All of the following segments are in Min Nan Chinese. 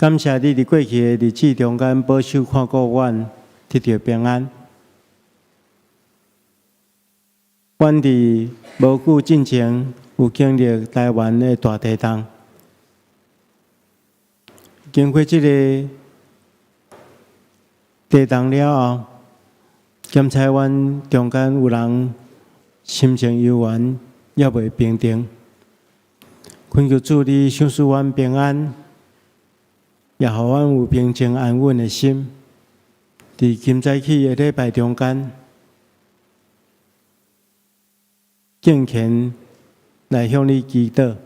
感謝你佇過去的日子中間保守看顧阮，得著平安。阮佇無久進前有經歷台灣的大地動，經過這个地動了後，檢查阮中間有人心情猶原猶未平定，懇求主你賞賜阮平安，也予阮有平靜安穩的心，佇今早起的禮拜中間，敬虔來向你祈禱，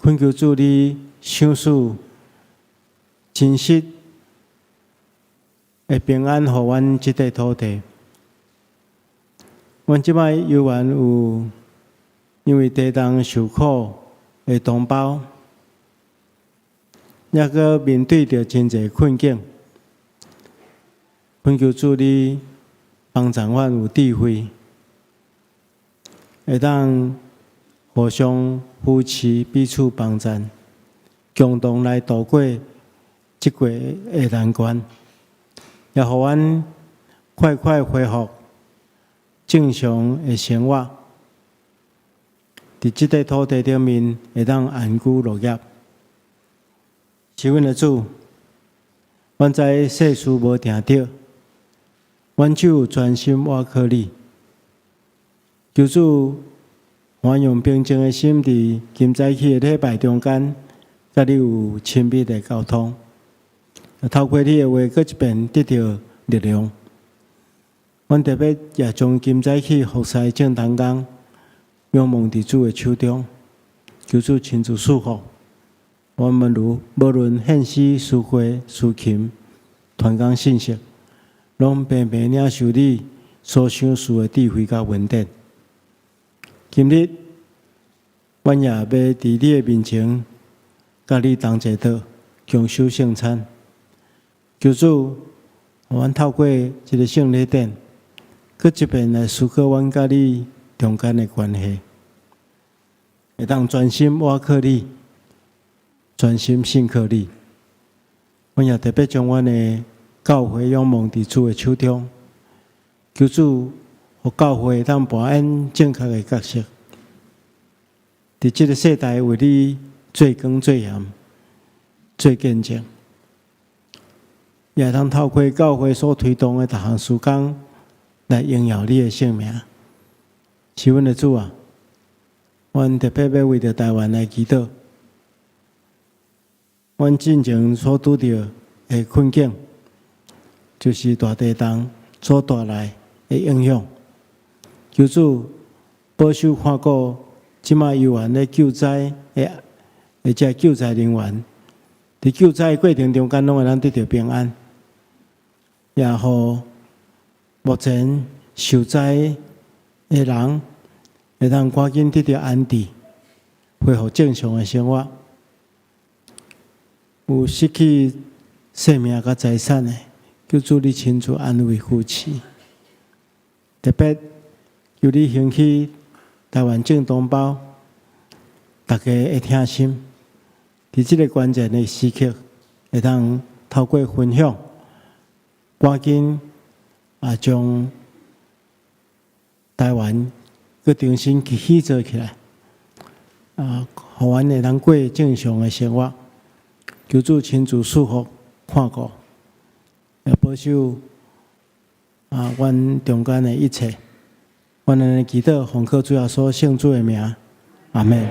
懇求主你賞賜真實的平安，予阮這塊土地。阮這擺猶原有因為地動受苦的同胞，猶閣面對著真濟困境，懇求主你幫助阮有智慧，會當互相扶持、彼此幫贊，共同來渡過這個的難關，也予阮快快恢復正常的生活，佇這塊土地頂面會當安居樂業。是阮的主，阮知世事無定著，阮只有專心倚靠你。求主，予用平靜的心，佇今早起的禮拜中間，佮你有親密的溝通。透過你的話，閣一遍得著力量。阮特別也將今早起服侍眾同工，仰望佇主的手中，求主親自賜福。我們如無論獻詩、詩會、司琴、傳講信息，攏平平領受你所賞賜的智慧佮恩典。今日，阮也欲佇你的面前，佮你同齊的共守聖餐。求主，予阮透過這个聖禮典，閣一遍來思考阮佮你中間的關係，會當專心倚靠你，專心信靠你。阮也特別將阮的教會仰望佇主的手中，求主，予教會會當扮演正確的角色，佇這个世代為你做光做鹽做見證，也會當透過教會所推動的逐項事工來榮耀你的聖名。是阮的主啊，阮特別欲為著台灣來祈禱。阮進前所拄著的困境，就是大地動所帶來的影響。求主保守看顧，這馬猶原咧救災的，或者救災人員，佇救災的過程中間，攏會當得著平安，也予目前受災的人會當趕緊得著安置，恢復正常的生活。有失去性命佮財產的，求主你親自安慰扶持。特別求你興起台灣眾同胞，大家的疼心，佇這个關鍵的時刻，會當透過分享，趕緊啊將台灣閣重新去起造起來，啊，予阮會當過正常的生活。求主親自賜福看顧，也保守啊，阮中間的一切。阮按呢祈禱，奉靠主耶穌聖子的名，阿們。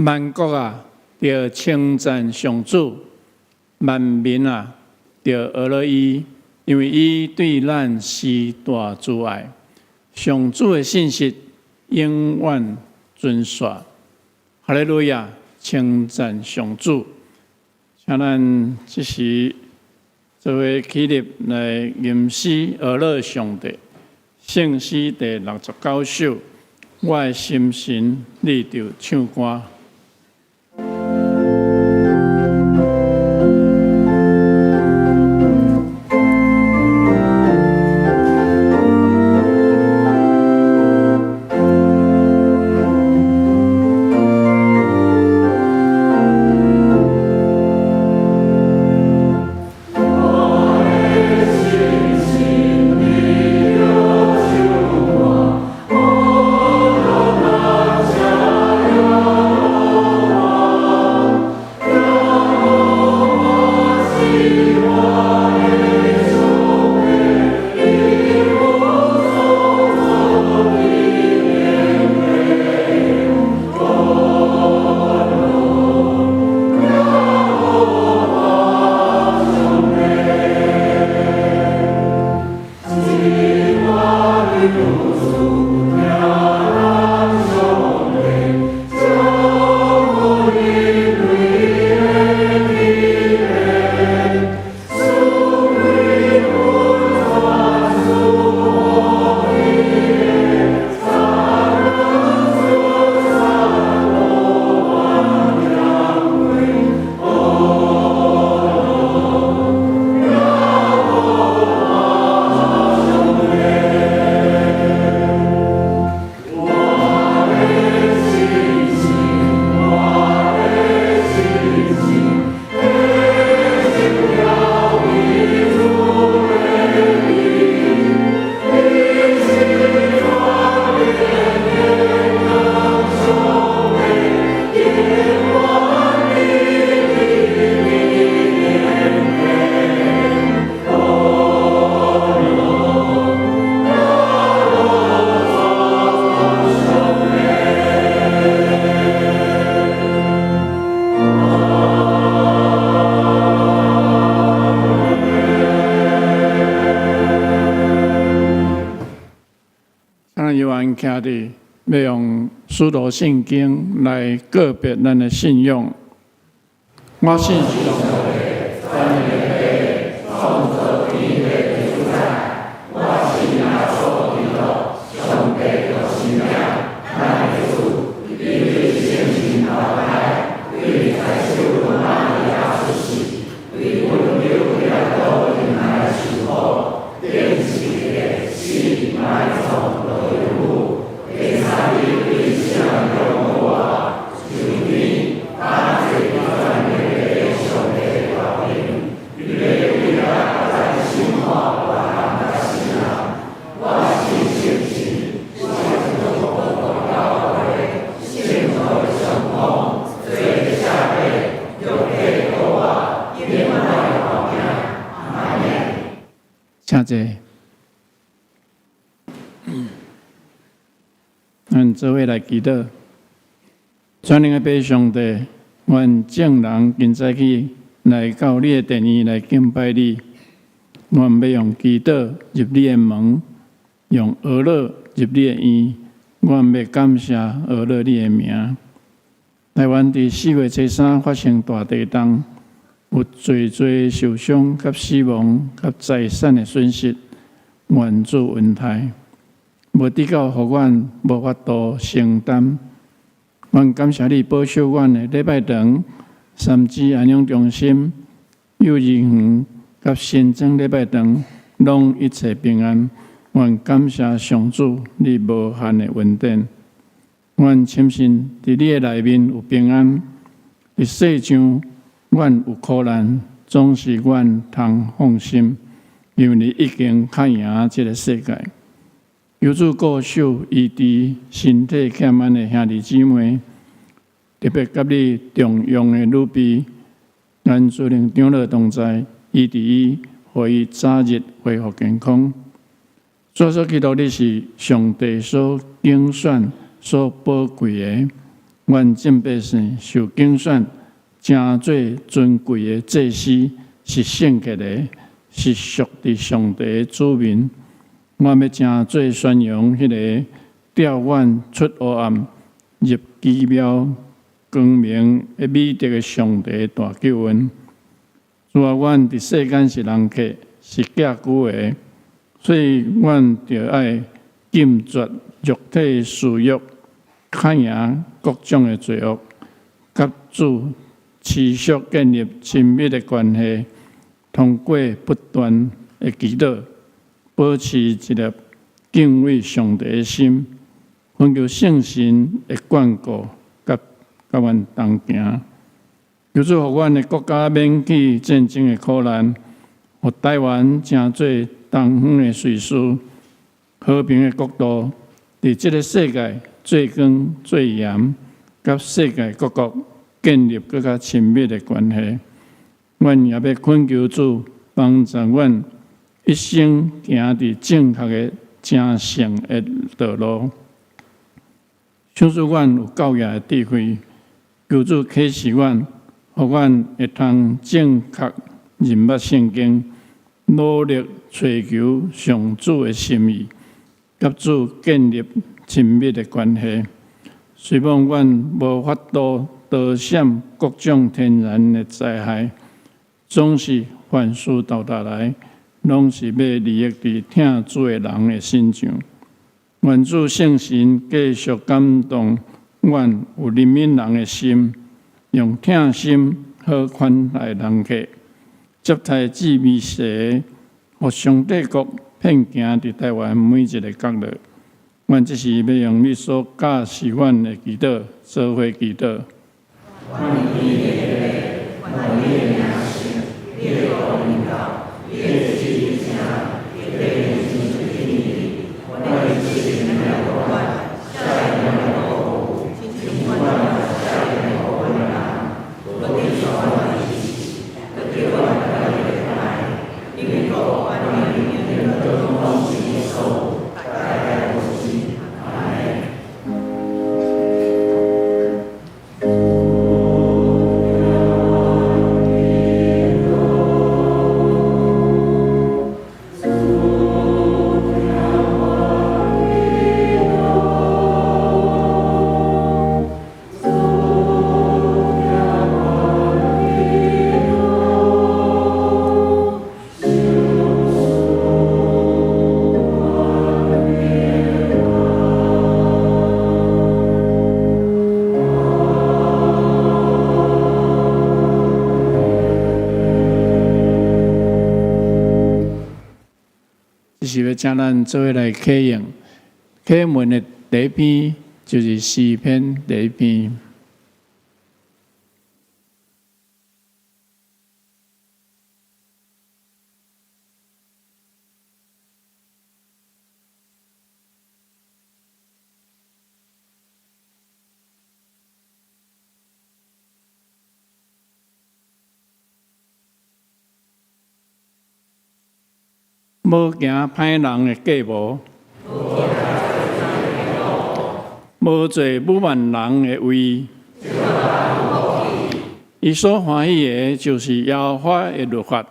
萬國啊，著稱讚上主；萬民啊，著學樂伊，因為伊對咱施大慈愛。上主的信實永遠存續。哈利路亞，稱讚上主。請咱這時做伙起立來吟詩學樂上帝。聖詩第69首，我的心神，你著唱歌。徛佇欲用使徒信經來告別咱的信仰。我信上帝，全能的父，創造天地的主宰。我信耶穌基督，上帝獨生子，咱的主，伊對聖神投胎，對宰首瑪利亞出世，為阮流彼拉多人來受苦，釘十字架，死埋葬落陰府，第三日對死人中復活，上天，擔坐佇全能的上帝右爿，伊欲對遐來審判活人佮死人。我信聖神，聖祖教會，聖徒的相通，罪的赦免，肉體復活，永遠的活命。阿們。請坐。咱做伙來祈禱。全能的父上帝，阮眾人今早起來到你的殿院來敬拜你。阮欲用祈禱入你的門，用學樂入你的院。阮欲感謝學樂你的名。台灣佇4月初3發生大地動，有濟濟受傷、佮死亡、佮財產的損失，願主恩待，無得到予阮無法度承擔。阮感謝你保守阮的禮拜堂、三芝安養中心、幼兒園佮新莊禮拜堂，攏一切平安。阮感謝上主你無限的恩典。阮深信佇你的內面有平安，佇世上阮有苦難，總是阮通放心，因為你已經較贏這个世界。求主顧守醫治身體欠安的兄弟姊妹，特別佮你重用的女婢，願主靈長老同在，醫治伊，予伊早日恢復健康。主耶穌基督，你是上帝所揀選、所寶貴的，阮眾百姓受揀選，成做尊貴的祭司，是聖潔的，是屬佇上帝的子民。阮欲成做宣揚彼个召阮出黑暗，入奇妙光明的美德的上帝大救恩。主啊，阮佇世間是人客，是寄居的，所以阮著愛禁絕肉體私欲，較贏各種的罪惡，佮主持續建立親密的關係，通過不斷的祈禱，保持一粒敬畏上帝的心，懇求聖神的眷顧，佮阮同行。求主予阮的國家免去戰爭的苦難，予台灣成做東方的瑞士，和平的國度，佇這个世界做光做鹽，佮世界各國建立閣較親密的關係。阮也欲懇求主幫助阮一生行佇正確的成聖的道路。賞賜阮有教養的智慧，求主啟示阮，予阮會通正確認捌聖經，努力揣求上主的心意，佮主建立親密的關係。雖罔阮無法度躲閃各種天然的災害，總是凡事沓沓來，攏是欲利益佇疼主的人的身上。願主聖神繼續感動阮有憐憫人的心，用疼心好款待人客，接待志未蛇，予上帝國遍行佇台灣每一个角落。阮這是欲用你所教示阮的祈禱，做伙祈禱。這是欲請咱做伙來啟用啟文的第一篇，就是詩篇第一篇。無行歹人的計謀，無坐侮慢人的位。伊所歡喜的，就是耶和華的律法。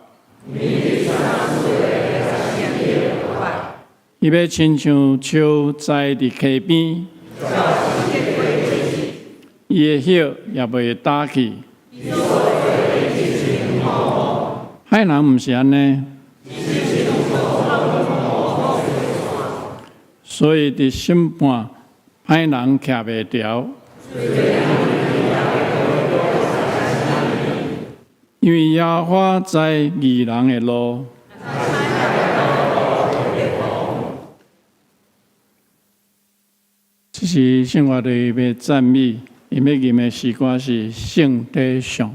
伊欲親像樹栽佇溪邊，伊的葉也袂焦去。歹人毋是按呢。所以佇審判，歹人徛袂牢。因為耶和華知義人的路。這是聖樂隊欲讚美，𪜶欲吟的詩歌是《聖體上》。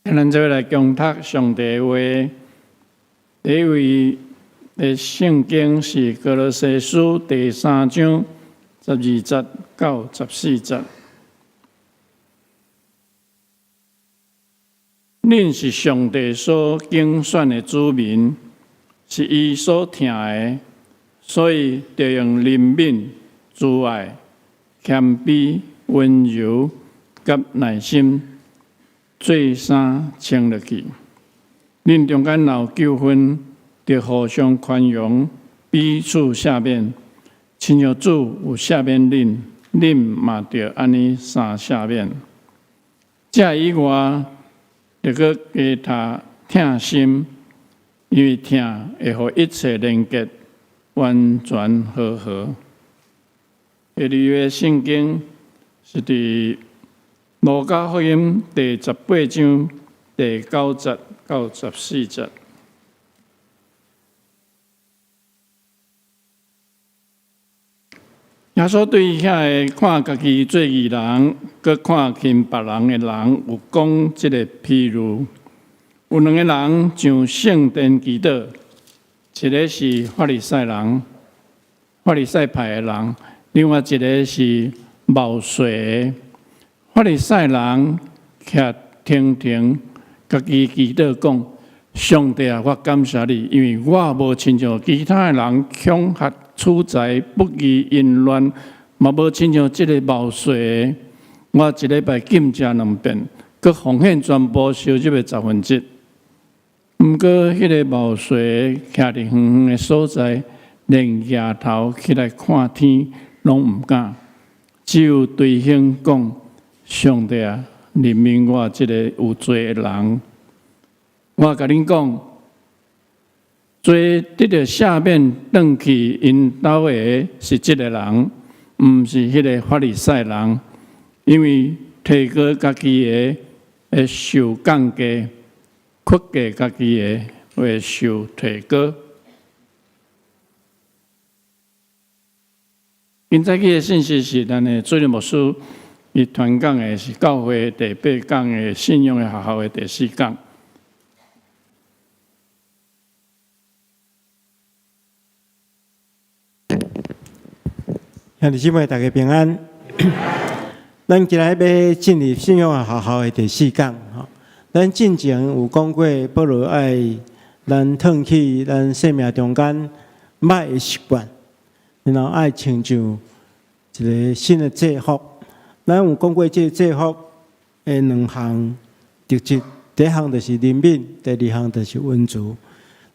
咱做伙來共讀上帝話，第一位的聖經是歌羅西書第三章12節到14節。恁是上帝所揀選的子民，是伊所疼的，所以著用憐憫、慈愛、謙卑、溫柔佮耐心做衫穿落去。恁中間若有糾紛，著互相寬容，彼此赦免，親像主有赦免恁，恁嘛著按呢相赦免。這以外，著閣加添疼心，因為疼會予一切連結完全和好。第二個聖經是佇路加福音第18章第9節到14節。耶穌對遐个看家己做義人，閣看輕別人的人，有講這个譬喻：有兩个人上聖殿祈禱，一个是法利賽人，法利賽派的人；另外一个是謀稅的。法利賽人徛停停，家己祈禱講：上帝啊，我感謝你，因為我無親像其他的人恐嚇取財、不義、淫亂，嘛無親像這個謀稅的。我一禮拜禁食兩遍，閣奉獻全部收入的十分之一。毋過，彼个謀稅的徛佇遠遠的所在，連舉頭起來看天攏毋敢，只有捶胸講：上帝啊，憐憫我這個有罪的人。我共恁講，最得著赦免轉去𪜶兜的是這个人，毋是彼个法利賽人，因為提高家己的會受降低，屈低家己的會受提高。今早起的信息是咱的主任牧師伊傳講的，是教會第八講的信仰的學校的第四講。兄弟姊妹，大家平安。咱今日欲進入信仰學校的第四講。吼，咱進前有講過，保羅愛咱褪去咱生命中間歹的習慣，然後愛穿上一个新的制服。咱有講過，這个制服的兩項特質，第一項就是憐憫，第二項就是溫慈。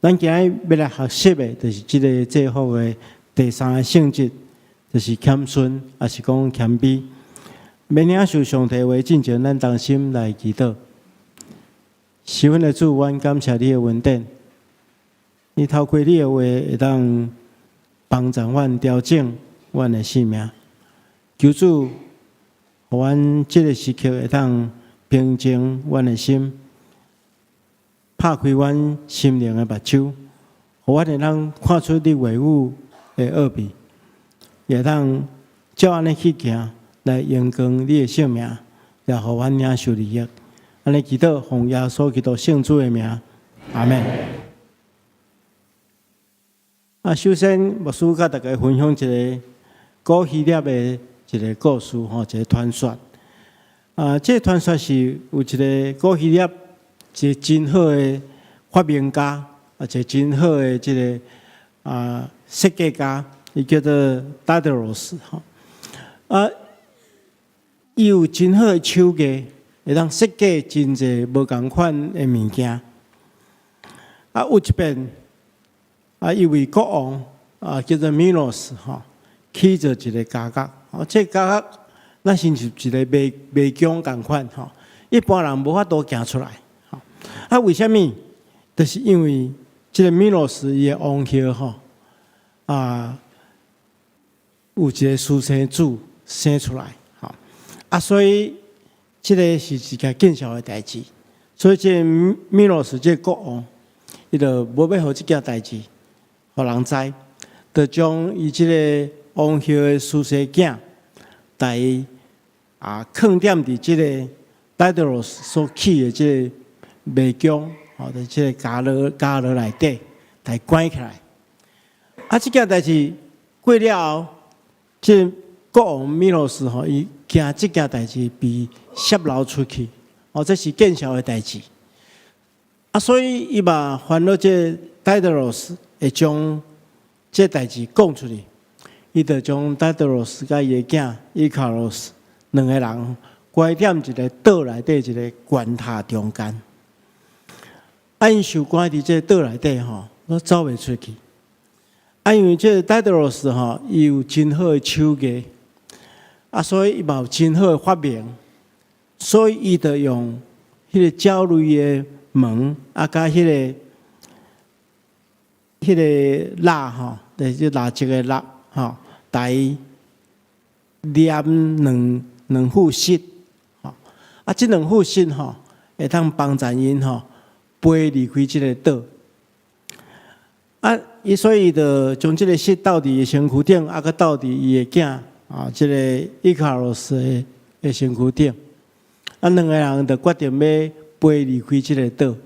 咱今日欲來學習的，就是這个制服的第三个性質，就是謙遜，抑是講謙卑。欲領受上帝話進前，咱同心來祈禱。慈恩的主，阮感謝你的恩典。你透過你的話，會當幫助阮調整阮的生命。求主，予阮這个時刻會當平靜阮的心，拍開阮心靈的目睭，予阮會當看出你話語的奧秘。會當照按呢去行，來榮光你的聖名，也予阮領受利益。按呢祈禱，奉耶穌基督聖子的名，阿們。啊，首先，牧師佮大家分享一个古希臘的一个故事，吼，一个傳說。啊，這个傳說是有一个古希臘一个真好的發明家，啊，一个真好的這个設計家。伊叫做達德羅斯，吼啊，伊有真好的手藝，會當設計真濟無仝款的物件。啊，有一遍，啊，一位國王啊，叫做米諾斯，吼，起造一个家閣，哦，這个家閣若親像一个迷迷宮仝款，吼，一般人無法度行出來，吼。啊，為啥物？就是因為這个米諾斯伊的王后，吼，啊。有一个私生子生出來，吼啊，所以這个是一件見笑的代誌。所以這个米諾斯這个國王，伊就無欲予這件代誌予人知，就將伊這个王后的私生囝，共伊囥踮佇這个戴德羅斯所起的這个迷宮，吼，佇這个監牢監牢內底，來關起來。啊，這件代誌過了後，這個國王米諾斯吼，伊驚這件代誌被洩露出去，哦，這是見笑的代誌。啊，所以伊嘛煩惱這戴德羅斯會將這代誌講出去，伊就將戴德羅斯佮伊的囝伊卡羅斯兩個人關佇一个島內底一个懸塔中間。啊，𪜶受關佇這個島內底吼，攏走袂出去。啊，因為這個戴德羅斯吼，伊有真好的手藝，啊，所以伊嘛有真好的發明，所以伊就用彼个鳥類的毛，啊，佮彼个蠟吼，就是蠟燭的蠟吼，來黏兩副璽，吼，啊，這兩副璽吼，會當幫助𪜶吼飛離開這个島。啊，伊所以就將這个璽鬥佇伊身軀頂，啊，閣鬥佇伊的囝啊，這个伊卡洛斯的身軀頂。啊，兩個人就決定欲飛離開這个島。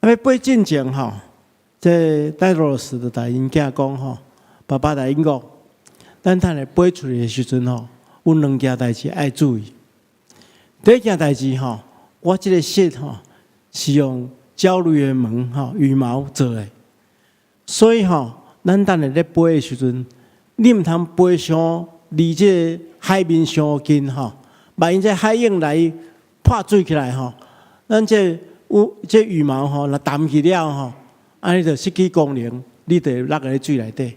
啊，欲飛進前吼，這戴羅斯就共𪜶囝講吼，爸爸共𪜶講，咱等下飛出去的時陣吼，有兩件代誌愛注意。第一件代誌吼，我這个璽吼是用鳥類的毛吼羽毛做的，所以吼，咱等下咧飛的時陣，你毋通飛傷離這個海面傷近吼，萬一這海湧來破水起來吼，咱這有這羽毛吼，若澹去了吼，按呢就失去功能，你就會落佇水內底。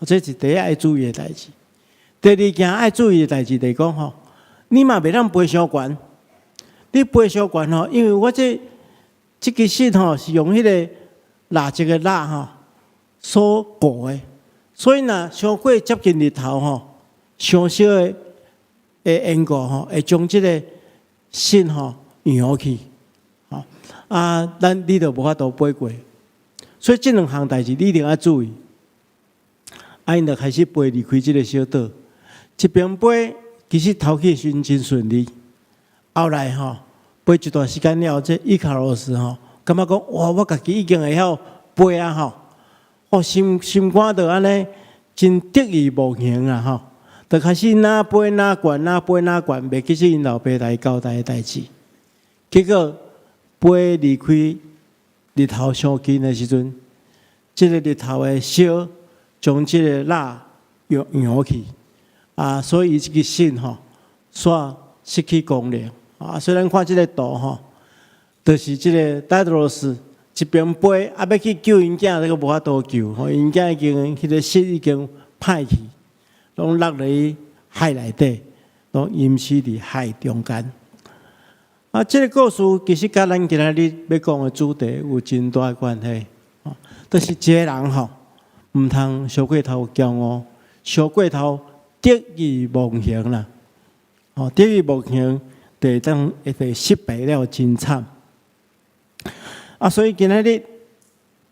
這是第一愛注意的代誌。第二件愛注意的代誌就是講吼，你嘛袂當飛傷懸，你飛傷懸吼，因為我這支璽吼是用彼個蠟燭的蠟吼所裹的，所以若傷過接近日頭吼，傷燒的緣故吼，會將這个璽吼揚去，吼啊，咱你就無法度飛過。所以這兩項代誌你一定愛注意。啊，𪜶就開始飛離開這个小島，一邊飛，其實頭去時陣真順利，後來吼飛一段時間了後，這伊卡洛斯吼感覺講哇，我家己已經會曉飛啊吼，哦心肝就按呢真得意忘形啊吼，就開始若飛若懸，若飛若懸，袂記得𪜶老爸來交代的代誌。結果飛離開日頭傷近的時陣，這个日頭的燒將這个蠟揚揚去，啊，所以這个璽吼，煞失去功能。啊，所以咱看這个圖吼，就是這个戴德羅斯一邊飛，啊，欲去救𪜶囝，這个無法度救，吼，𪜶囝已經彼个璽已經歹去，攏落佇海內底，攏淹死佇海中間。啊，這个故事其實佮咱今仔日欲講的主題有真大的關係，吼，就是一个人吼，毋通傷過頭驕傲，傷過頭得意忘形啦，吼，得意忘形，就會當會失敗了真慘。啊，所以今仔日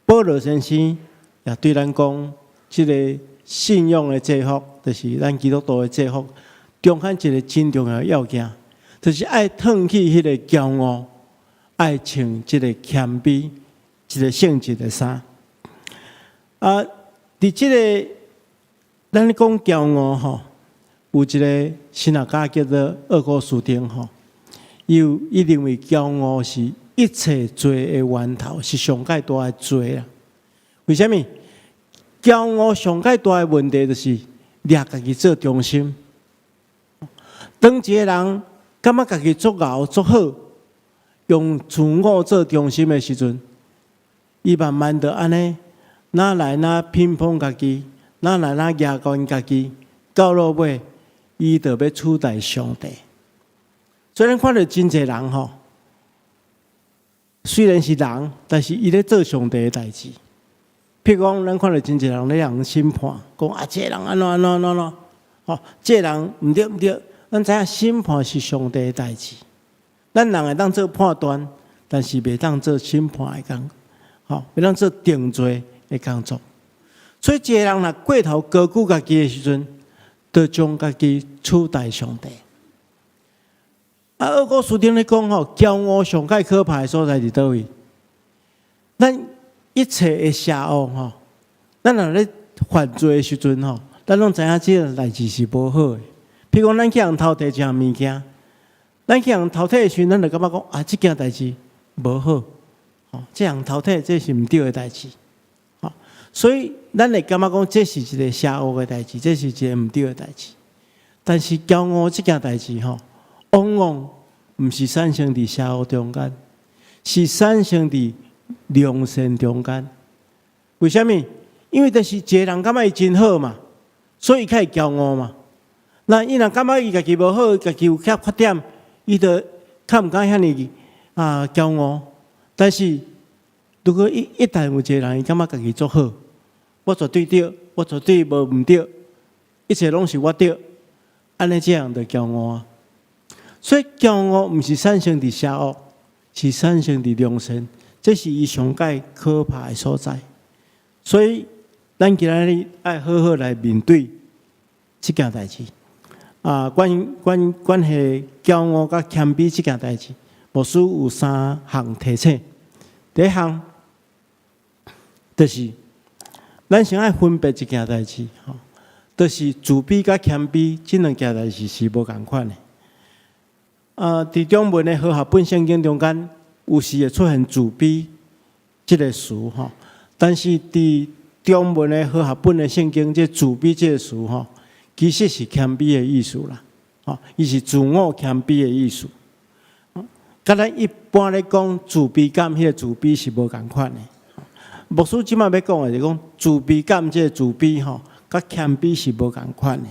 保羅先生也對咱講，這个信仰的制服，就是咱基督徒的制服，中間一个真重要的要件，就是愛褪去彼个驕傲，愛穿這个謙卑、這个聖潔的衫。啊，佇這个咱咧講驕傲吼，有一个神學家叫做奧古斯丁吼，伊認為驕傲是一切罪的源頭，是上蓋大的罪啦。為啥物？驕傲上蓋大的問題就是掠家己做中心。當一个人感覺家己足𠢕足好，用自我做中心的時陣，伊慢慢就按呢，若來若評判家己，若來若舉懸家己，到落尾，伊就欲取代上帝。所以咱看著真濟人吼，雖然是人，但是伊咧做上帝的代誌。譬如講，咱看著真濟人咧予人審判，講啊，這个人按怎按怎按怎吼，這个人毋對毋對。咱知影審判是上帝的代誌，咱人會當做判斷，但是袂當做審判的工，吼，袂當做定罪的工作。所以，一个人若過頭高舉家己的時陣，就將家己取代上帝。啊，奧古斯丁咧講吼，驕傲上蓋可怕的所在佇佗位？咱一切的邪惡吼，咱若咧犯罪的時陣吼，咱攏知影這个代誌是無好的。譬如講，咱去予人偷提一項物件，咱去予人偷提的時陣，咱就感覺講啊，這件代誌無好，吼，這項偷提這是毋對的代誌，吼，所以咱會感覺講這是一个邪惡的代誌，這是一个毋對的代誌。但是驕傲這件代誌吼，往往毋是產生佇邪惡中間，是產生佇良善中間。為啥物？因為就是一个人感覺伊真好嘛，所以伊較會驕傲嘛。那伊若感覺伊家己無好，家己有較缺點，伊就較毋敢遐爾啊驕傲。但是如果一旦有一个人，伊感覺家己足好，我絕對對，我絕對無毋對，一切攏是我對，按呢這樣就驕傲啊。所以驕傲毋是產生佇邪惡，是產生佇良善，這是伊上蓋可怕的所在。所以咱今仔日愛好好來面對這件代誌。啊，關係驕傲佮謙卑這件代誌，牧師有三項提醒。第一項就是咱先愛分別一件代誌，吼，就是自卑佮謙卑這兩件代誌是無仝款的。啊，佇中文的和合本聖經中間，有時會出現自卑這个詞吼，但是佇中文的和合本的聖經，這自卑這个詞吼，其實是謙卑的意思啦，吼，伊是自我謙卑的意思。佮咱一般咧講自卑感，彼个自卑是無仝款的。牧師這擺欲講的是講自卑感，這个自卑吼，佮謙卑是無仝款的。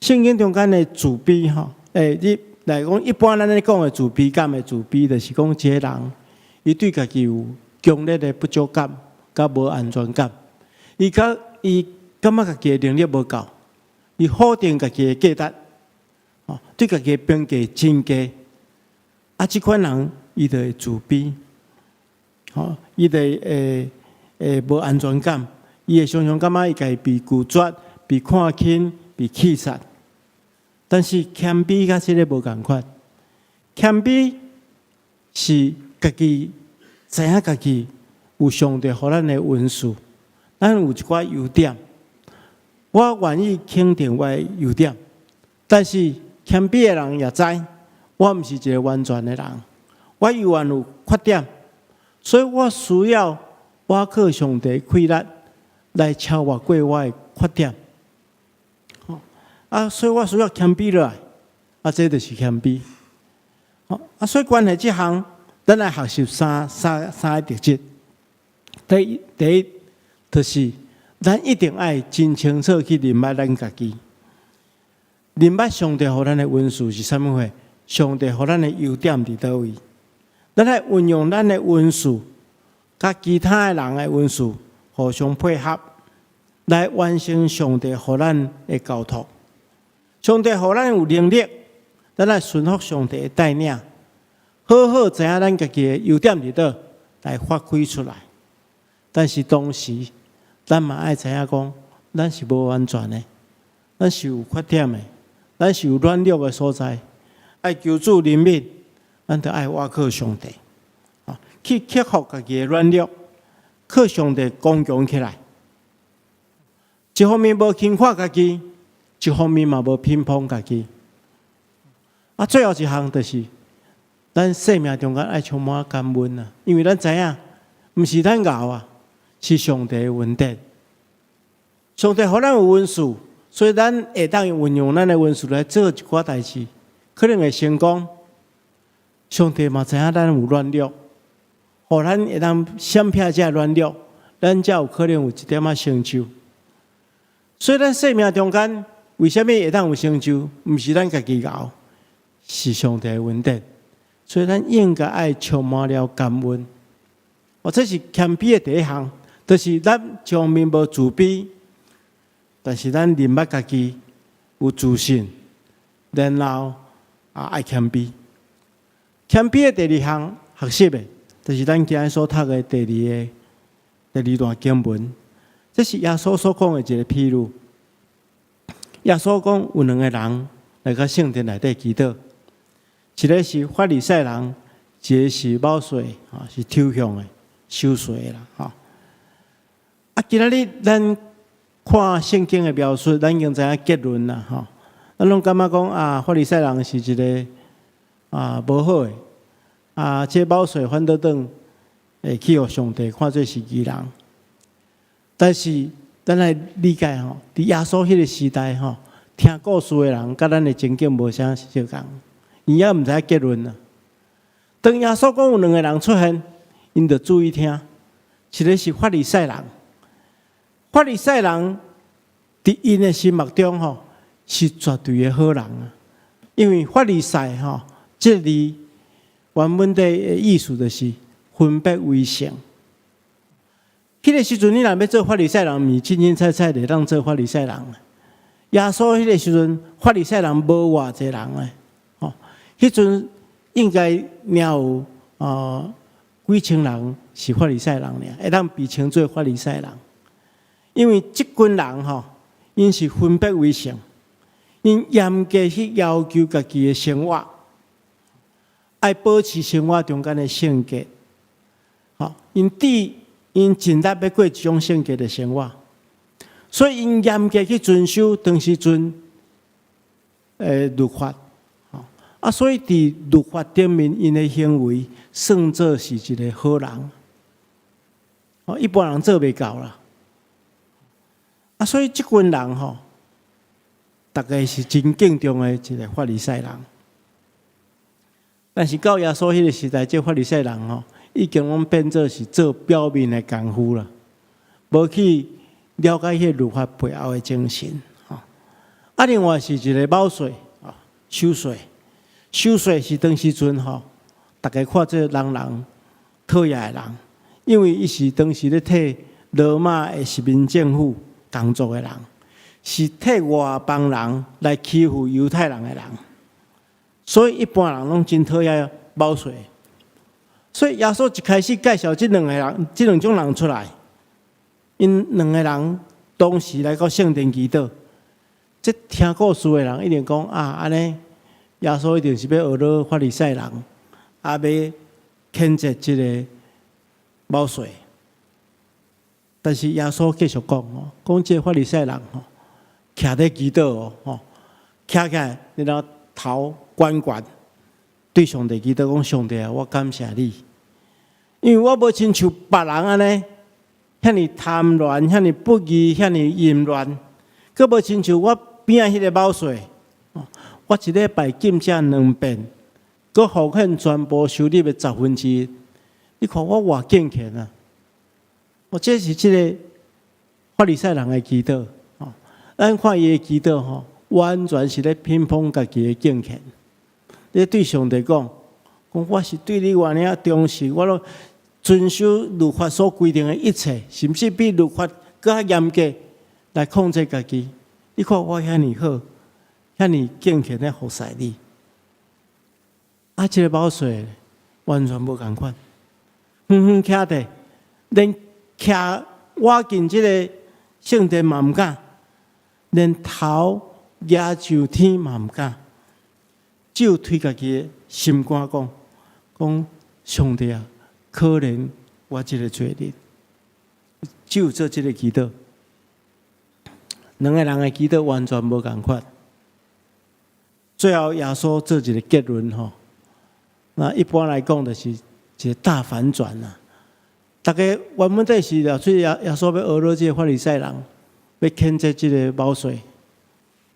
聖經中間的自卑吼，你來講，一般咱咧講的自卑感的自卑，就是講一个人，伊對家己有強烈的不足感，佮無安全感。伊感覺家己的能力無夠，伊否定家己的價值，哦，對家己的評價真低。啊，這款人伊就會自卑，吼，伊就會無安全感，伊會常常感覺伊家己被拒絕、被看輕、被棄殺。但是謙卑佮這个無仝款，謙卑是家己知影家己有上帝予咱的恩賜，咱有一寡優點，我願意肯定我的優點。但是謙卑的人也知，我毋是一个完全的人，我猶原有缺點，所以我需要倚靠上帝氣力來超越過我的缺點。啊，所以我需要謙卑落來，啊，這就是謙卑。啊，所以關係這項，咱來學習三個特質。第一，就是咱一定愛真清楚去認捌咱家己，認捌上帝予咱的恩賜是啥物貨？上帝予咱的優點佇佗位？咱愛運用咱的恩賜，佮其他的人的恩賜互相配合，來完成上帝予咱的交託。上帝予咱有能力，咱愛順服上帝的帶領，好好知影咱家己的優點佇佗，來發揮出來。但是同時，咱嘛愛知影講，咱是無完全的，咱是有缺點的，咱是有軟弱的所在，愛求主憐憫，咱著愛倚靠上帝，去克服家己的軟弱，靠上帝剛強起來。一方面無輕看家己，一方面嘛無評判家己。啊，最後一項就是，咱生命中間愛充滿感恩啊，因為咱知影，毋是咱𠢕啊，是上帝的恩典。上帝予咱有恩賜，所以咱會當運用咱的恩賜來做一寡代誌，可能會成功。上帝嘛知影咱有軟弱，予咱會當閃避這軟弱，咱才有可能有一點仔成就。所以咱生命中間為啥物會當有成就？毋是咱家己𠢕，是上帝的恩典。所以咱應該愛充滿了感恩。哦，這是謙卑的第一項，就是咱一方面無自卑，但是咱認捌家己有自信，然後啊愛謙卑。謙卑的第二項學習的，就是咱今日所讀的第二段經文。這是耶穌所講的一个譬喻。耶穌講有兩个人來到聖殿內底祈禱，一个是法利賽人，一個是卯稅，吼，是抽象的收稅的啦，吼。啊，今仔日咱看聖經的描述，咱已經知影結論啦，吼。咱攏感覺講啊，法利賽人是一個啊無好的，啊，這個卯稅反倒轉會去予上帝看做是義人。但是咱來理解吼，佇耶穌彼個時代吼，聽故事的人佮咱的情景無啥相仝，𪜶猶毋知影結論啊。當耶穌講有兩个人出現，𪜶就注意聽，一个是法利賽人，法利賽人佇𪜶的心目中吼是絕對的好人啊，因為法利賽吼這個字原文的意思就是分別為聖。彼個時陣，你若欲做法利賽人，毋是凊凊彩彩就會當做法利賽人。耶穌彼個時陣，法利賽人無偌濟人咧，吼，彼陣應該爾有啊幾千人是法利賽人爾，會當被稱做法利賽人。因為這群人吼，𪜶是分別為聖，𪜶嚴格去要求家己的生活，愛保持生活中間的聖潔。吼，𪜶盡力欲過這種聖潔的生活，所以𪜶嚴格去遵守當時陣的律法，啊，所以佇律法頂面，𪜶的行為算做是一個好人，哦，一般人做袂到啦。啊，所以這群人吼，逐家是真敬重的一個法利賽人。但是到耶穌彼個時代，這法利賽人吼，已經攏變做是做表面的功夫啦，無去了解彼個律法背後的精神。吼，啊，另外是一個卯稅啊，收稅，收稅是當時陣吼，逐家看做人人討厭的人，因為伊是當時咧替羅馬的殖民政府工作的人，是替外邦人來欺負猶太人的人，所以一般人攏真討厭卯稅。所以耶穌一開始介紹這兩個人，這兩種人出來，𪜶兩個人當時來到聖殿祈禱，這聽故事的人一定講啊，按呢耶穌一定是欲呵咾法利賽人，啊，欲譴責這个卯稅。但是耶穌繼續講哦，講這个法利賽人吼，徛咧祈禱哦，吼，徛起來，然後頭懸懸，對上帝祈禱講：上帝啊，我感謝你，因為我無親像別人按呢，遐爾貪婪，遐爾不義，遐爾淫亂，閣無親像我邊仔彼个卯稅，我一禮拜禁食兩遍，閣奉獻全部收入的十分之一。你看我偌敬虔啊！哦，這是這个法利賽人的祈禱。哦，咱看伊的祈禱吼，完全是咧評判家己的敬虔。咧對上帝講，講我是對你偌爾忠實，我攏遵守律法所規定的一切，甚至比律法閣較嚴格來控制家己。你看我遐爾好，遐爾敬虔咧服侍你。啊，這个卯稅完全無仝款，遠遠徛佇，連徛倚近這个聖殿嘛毋敢，連頭舉上天嘛毋敢，只有對家己的心肝講：講上帝啊，可憐我這个罪人。只有做這个祈禱，兩个人的祈禱完全無仝款。最後耶穌做一个結論吼，那一般來講就是一个大反轉啊！逐家原本底是了，所以耶穌欲呵咾這个法利賽人，欲譴責這个卯稅，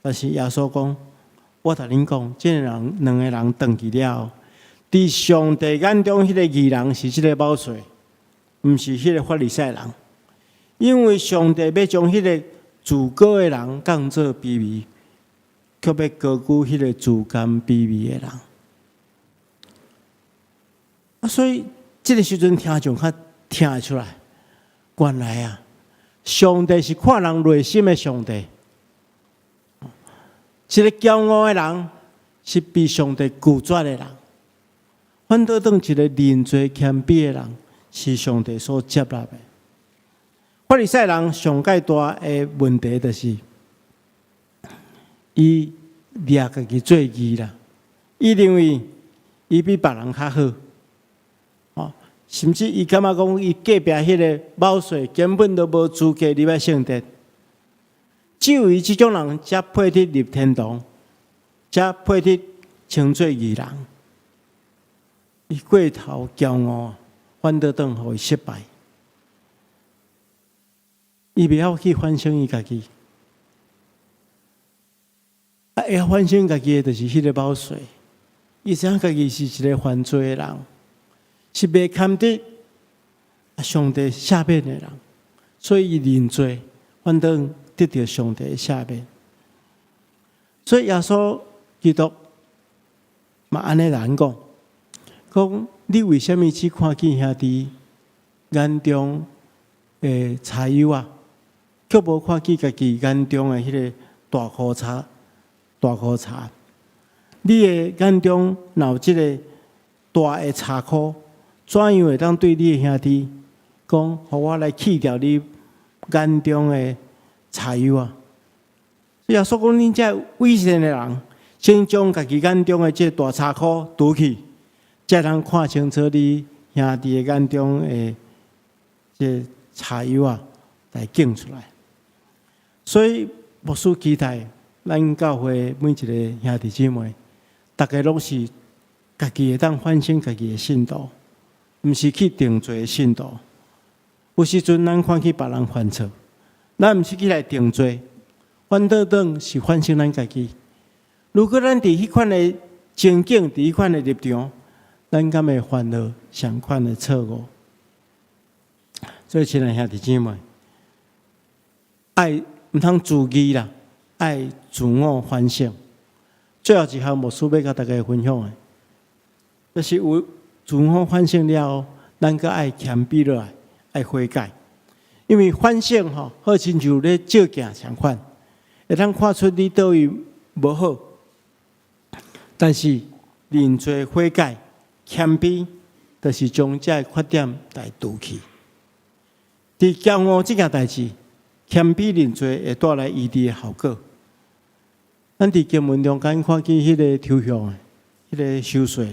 但是耶穌講：我共恁講，這个人兩个人轉去了後，佇上帝眼中，彼个義人是這个卯稅，毋是彼个法利賽人，因為上帝欲將彼个自高的人降做卑微，卻欲高舉彼个自甘卑微的人。啊，所以這个時陣聽眾較聽會出來，原來啊，上帝是看人內心的上帝。一个驕傲的人是被上帝拒絕的人，反倒轉一个認罪謙卑的人是上帝所接納的。法利賽人上蓋大的問題就是，伊掠家己做義啦，伊認為伊比別人較好，哦，甚至伊感覺講伊隔壁彼个某帥根本都無資格入來聖殿。只有伊這種人才配得入天堂，才配得稱做義人。伊過頭驕傲，反倒轉予伊失敗。伊袂曉去反省伊家己，啊，會曉反省家己的，就是彼个某帥。伊知影家己是一个犯罪的人，是袂堪得上帝赦免的人，所以伊認罪，反倒得著上帝的赦免。所以耶穌基督嘛按呢來講，講你為啥物只看見兄弟眼中的柴油啊，卻無看見家己眼中的彼个大箍柴？大箍柴？你的眼中若有這个大的柴箍，怎樣會當對你的兄弟講，予我來去掉你眼中的柴油啊？耶穌講，恁這偽善的人，先將家己眼中的這個大柴箍除去，才通看清楚你兄弟的眼中的這個柴油啊，來揀出來。所以牧師期待咱教會每一个兄弟姊妹，逐家攏是家己會當反省家己的信徒，毋是去定罪的信徒。有時陣咱看見別人犯錯，咱毋是去來定罪，反倒轉是反省咱家己。如果咱佇彼款的情景，佇彼款的立場，咱敢會犯著相仝的錯誤？所以，親愛兄弟姊妹，愛毋通自義啦，愛自我反省。最後一項，牧師欲共大家分享的，就是有自我反省了後，咱閣愛謙卑落來，愛悔改。因為反省吼，好親像咧照鏡相款，會當看出你佗位無好，但是認罪悔改、謙卑，就是將這个缺點來除去。佇驕傲這件代誌，謙卑認罪會帶來醫治的效果。咱佇經文中間看見彼个抽象的、彼个收稅，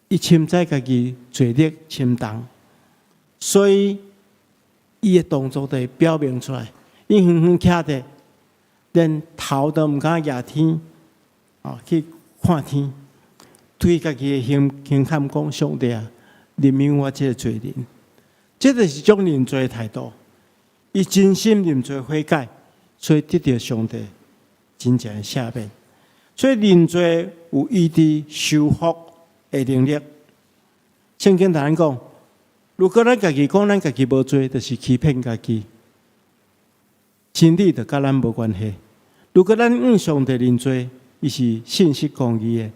伊深知家己罪孽深重，所以伊的動作就會表明出來。伊遠遠徛佇，連頭都毋敢舉天，哦，去看天，對家己的胸胸坎講：上帝啊，憐憫我這个罪人。這就是種認罪的態度。伊真心認罪悔改，所以得著上帝真正的赦免。所以認罪有醫治修復的能力。聖經同咱講，如果咱家己講咱家己無罪，就是欺騙家己，真理就佮咱無關係。如果咱向上帝認罪，伊是信實公義的，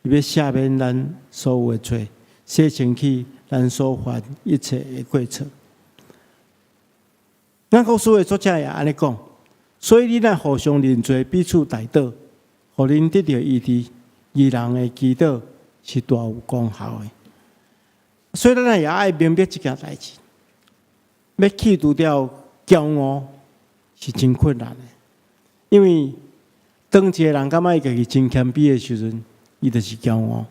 伊欲赦免咱所有的罪，洗清去咱所犯一切的過錯。雅各書的作者也按呢講，所以恁愛互相認罪，彼此代禱，予恁得著醫治。義人的祈禱是大有功效的。所以咱也愛明白這件代誌，欲去除掉驕傲是真困難的，因為當一個人感覺伊家己真謙卑的時陣，伊就是驕傲。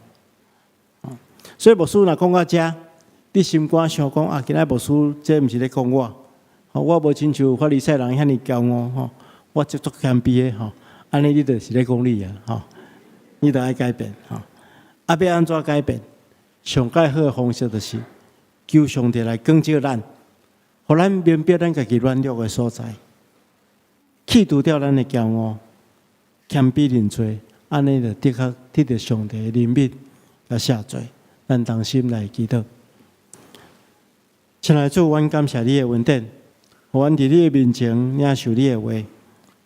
所以牧師若講到遮，你心肝想講啊，今仔牧師這毋是咧講我，我無親像法利賽人遐爾驕傲吼，我足足謙卑的吼，按呢你就是咧講你啊吼，你著愛改變吼，啊欲按怎改變？上蓋好的方式就是求上帝來光照咱，予咱明白咱家己軟弱的所在，去除掉咱的驕傲，謙卑認罪，按呢就的確得著上帝的憐憫佮赦罪。咱同心來祈禱。親愛的主，阮感謝你的恩典，予阮佇你的面前領受你的話，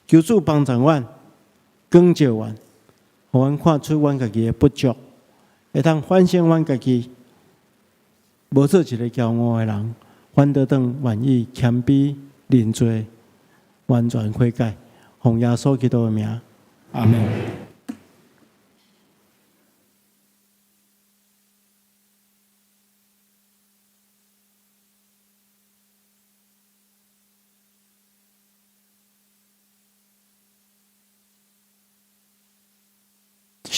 求主幫助阮，光照阮，予阮看出阮家己的不足，會當反省阮家己，無做一个驕傲的人，反倒轉願意謙卑認罪，完全悔改，奉耶穌基督的名，阿們。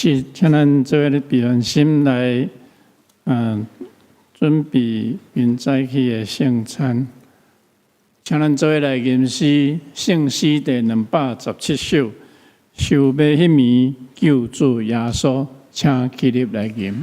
是，請咱做伙閉願心來，準備明早起的聖餐。請咱做伙來吟詩，聖詩第217首，受糜彼暝，救主耶穌，請起立來吟。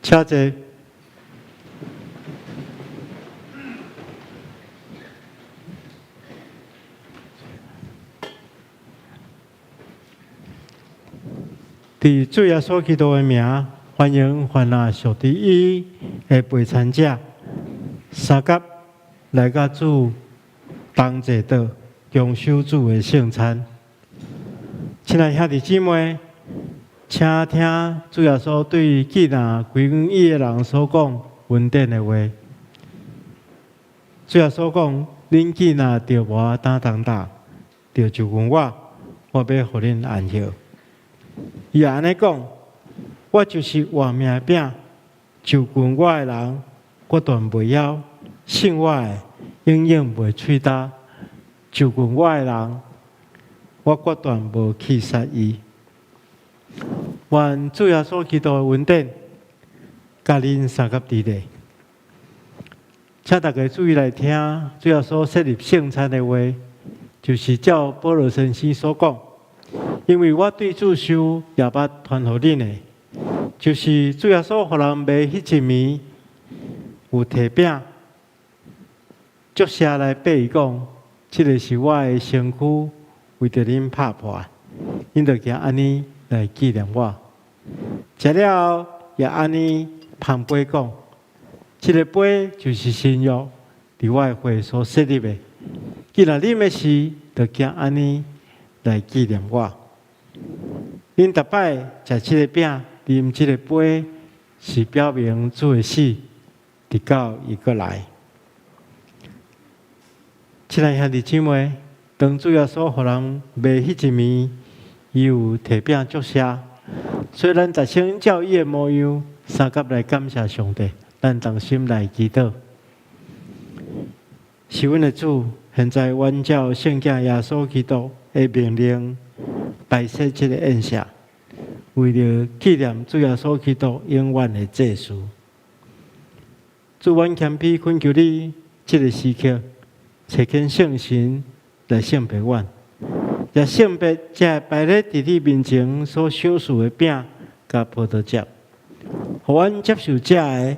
請坐。佇主耶穌基督的名，歡迎凡若屬佇伊的陪餐者，相佮來佮主同坐桌，共守主的聖餐。親愛兄弟姊妹，請聽主耶穌對記念歸向伊的人所講恩典的話。主耶穌講：恁既若著無擔重擔，著就近我，我欲予恁安歇。伊也按呢講：我就是活命的餅，就近我的人，決斷袂枵；信我的，永遠袂喙焦。就近我的人，我決斷無棄殺伊。願主耶穌基督的恩典，佮恁相佮佇咧。請大家注意來聽，主耶穌設立聖餐的話，就是照保羅先生所講。因為我對主受，也捌傳予恁的，就是主耶穌予人賣彼一暝，有提餅，祝謝來擘伊講：這个是我的身軀，為著恁拍破，恁著行按呢來紀念我。食了後，也按呢捧杯講：這个杯就是新約，佇我的血所設立的。既然啉的時，著行按呢來紀念我。恁逐擺食這个餅，啉這个杯，是表明主的死，直到伊閣來。親愛兄弟姊妹，當主耶穌予人賣彼一暝，伊有提餅祝謝，所以咱就先照伊的模樣，相佮來感謝上帝。咱同心來祈禱。是阮的主，現在阮照聖子耶穌基督的命令，擺設這个宴席，為著紀念主耶穌基督永遠的祭司。主，阮謙卑懇求你，這个時刻，差遣聖神來聖別阮，也聖別這擺咧佇你面前所賞賜的餅佮葡萄汁，予阮接受這个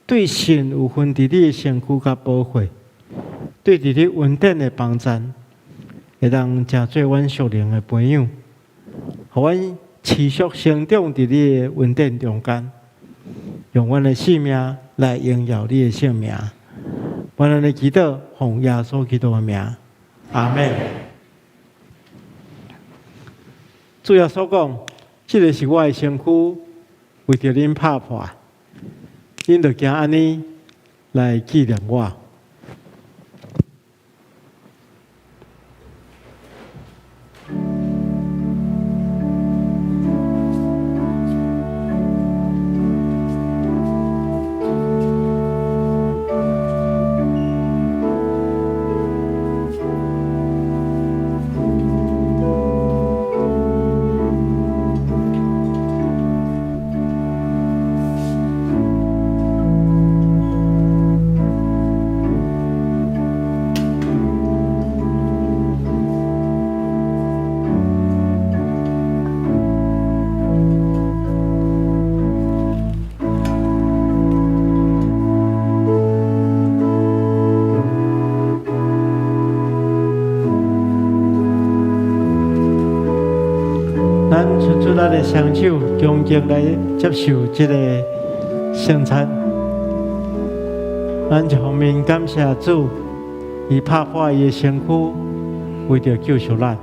對神有份佇你的身軀佮寶血，對佇你恩典的幫贊，會當成做阮屬靈的培養，予阮持續成長佇你的恩典中間，用阮的性命來榮耀你的聖名。阮按呢祈禱，奉耶穌基督的名，阿們。主耶穌講：這个是我的身軀，為著恁拍破，恁著行按呢來紀念我。咱伸出咱的雙手，恭敬來接受這个聖餐。咱一方面感謝主，伊拍破伊的身軀，為著救贖咱。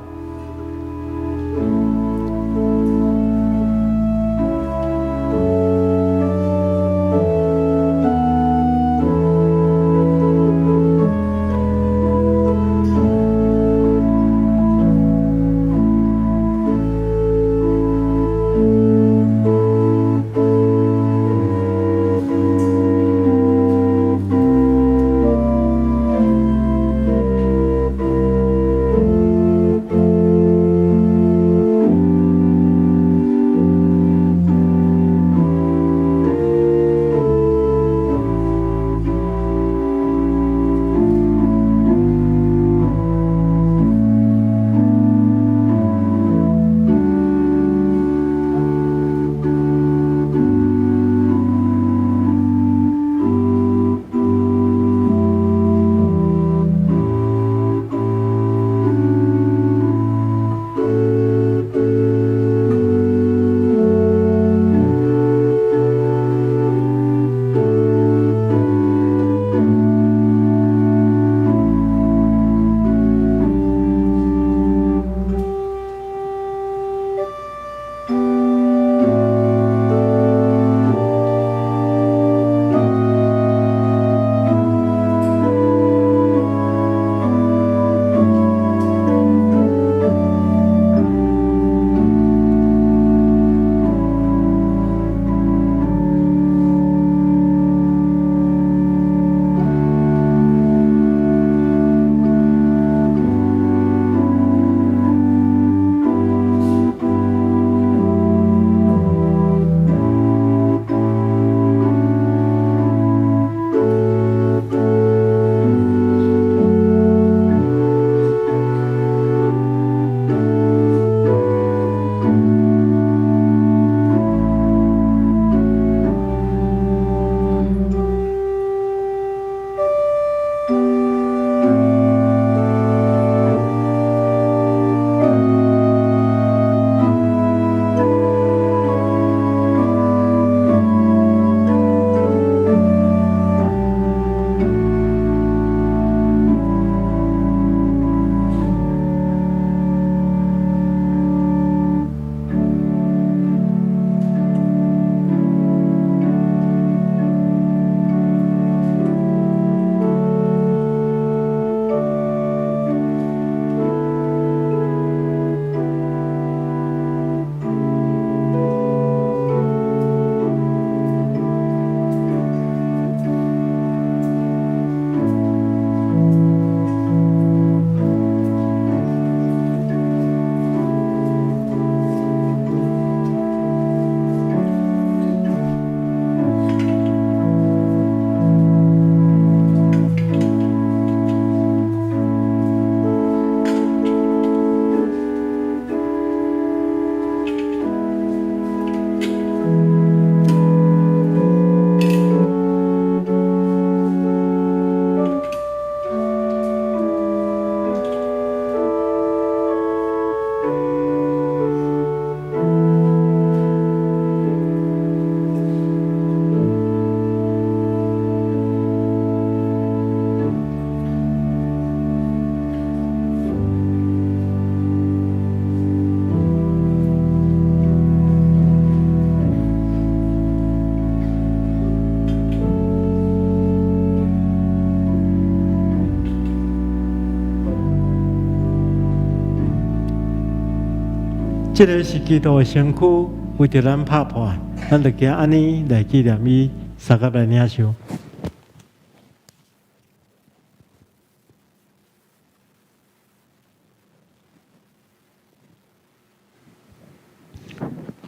這个是基督的身軀，為著咱拍破，咱就行按呢來紀念伊，相佮來領受。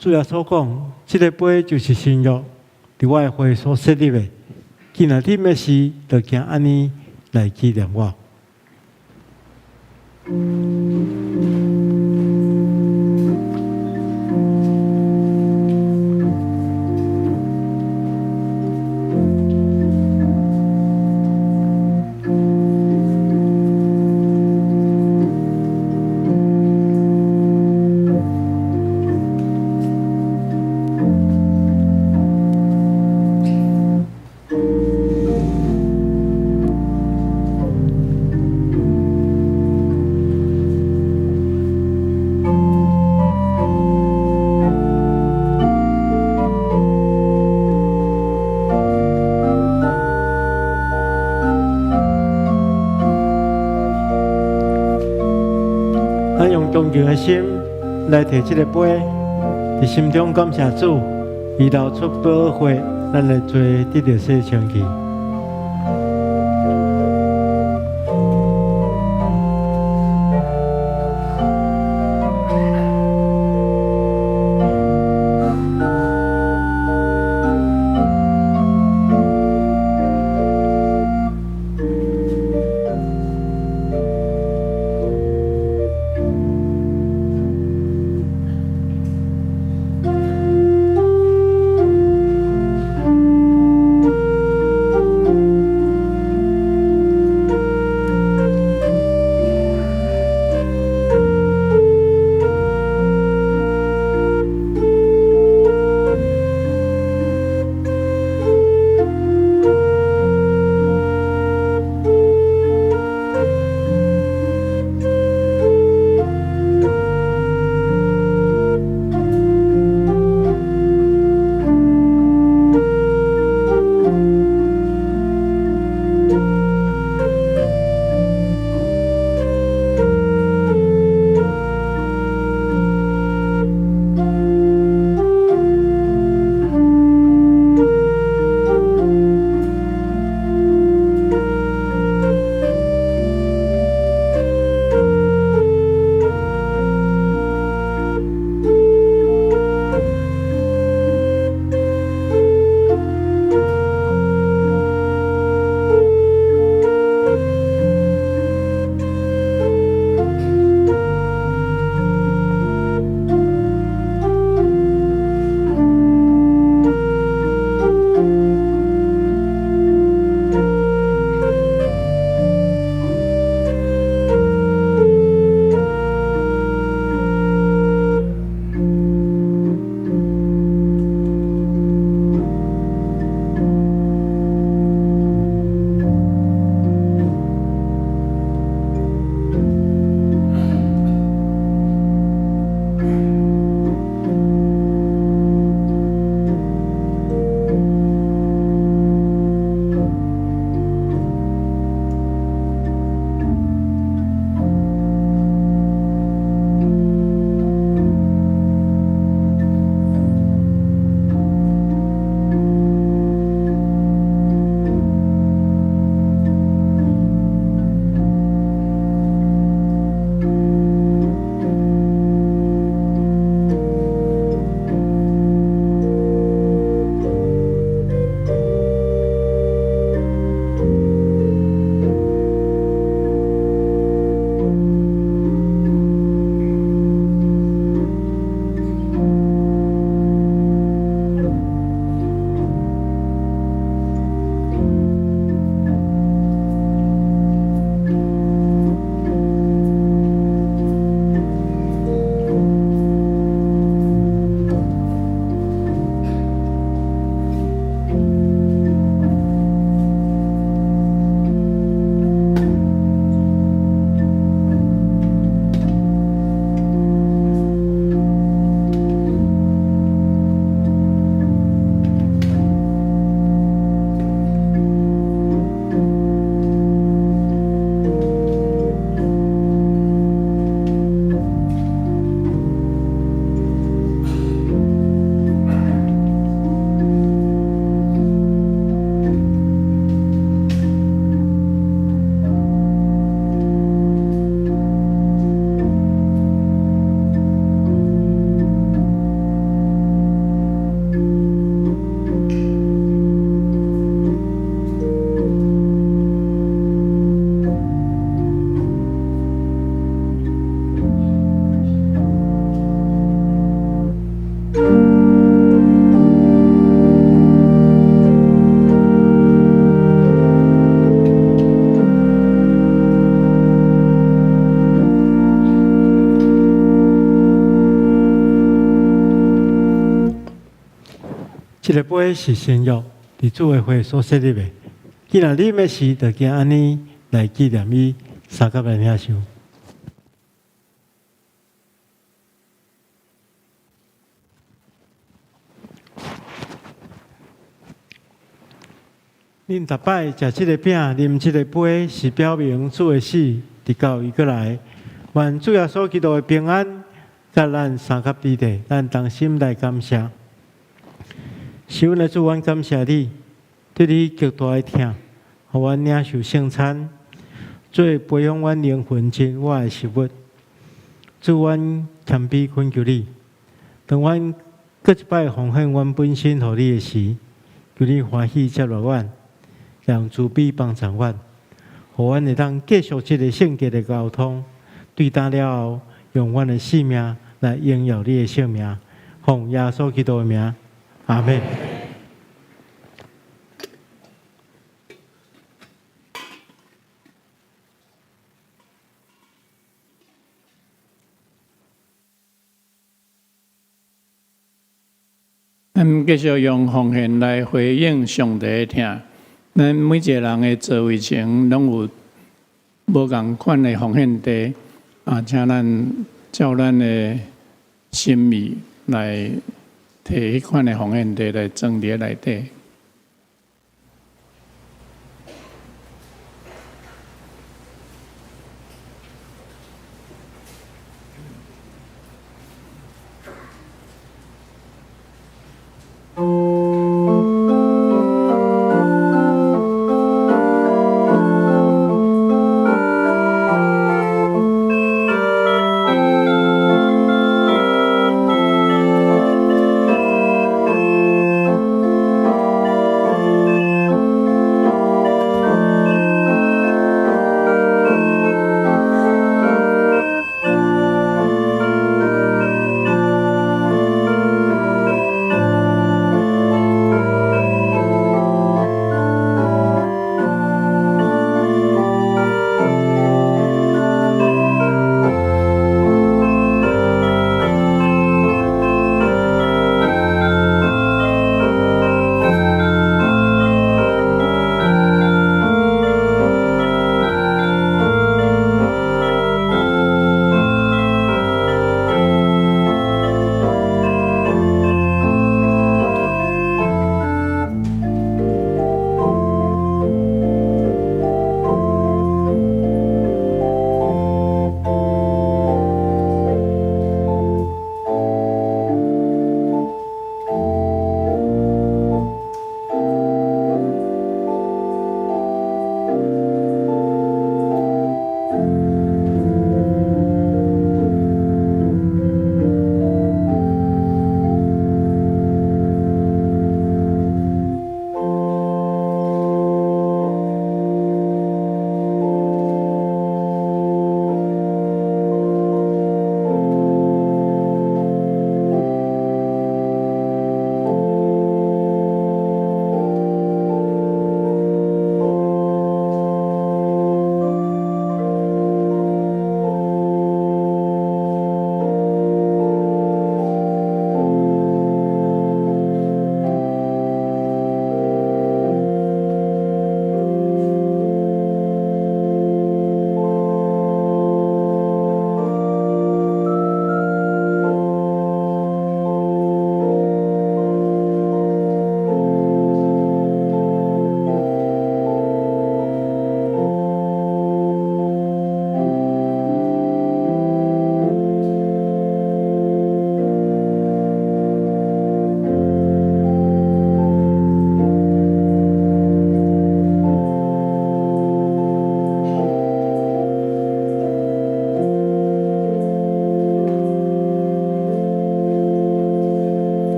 主耶穌講：這个杯就是新約，佇我的血所設立的。既若啉的時，就行按呢來紀念我。咱用恭敬的心來提這个杯，佇心中感謝主，伊流出寶血，咱的罪得著洗清去。這个杯是新約，佇主的血所設立的。既然啉的時，就行按呢來紀念伊，相佮來領受。恁逐擺食這个餅、啉這个杯，是表明主的死，直到伊閣來。願主耶穌基督的平安，佮咱相佮佇咧，咱同心來感謝。是阮的主，阮感謝你，對你極大的疼，予阮領受聖餐，做培養阮靈魂真活的食物。主，阮謙卑懇求你，當阮閣一擺奉獻阮本身予你的時，求你歡喜接納阮，用慈悲幫助阮，予阮會當繼續這个聖潔的交通。對今了後，用阮的性命來榮耀你的聖名，奉耶穌基督的名，阿們。咱繼續用奉獻來回應上帝的疼。咱每一个人的座位前攏有無仝款的奉獻袋，啊，請咱照咱的心意來提彼款的奉獻袋來裝佇內底。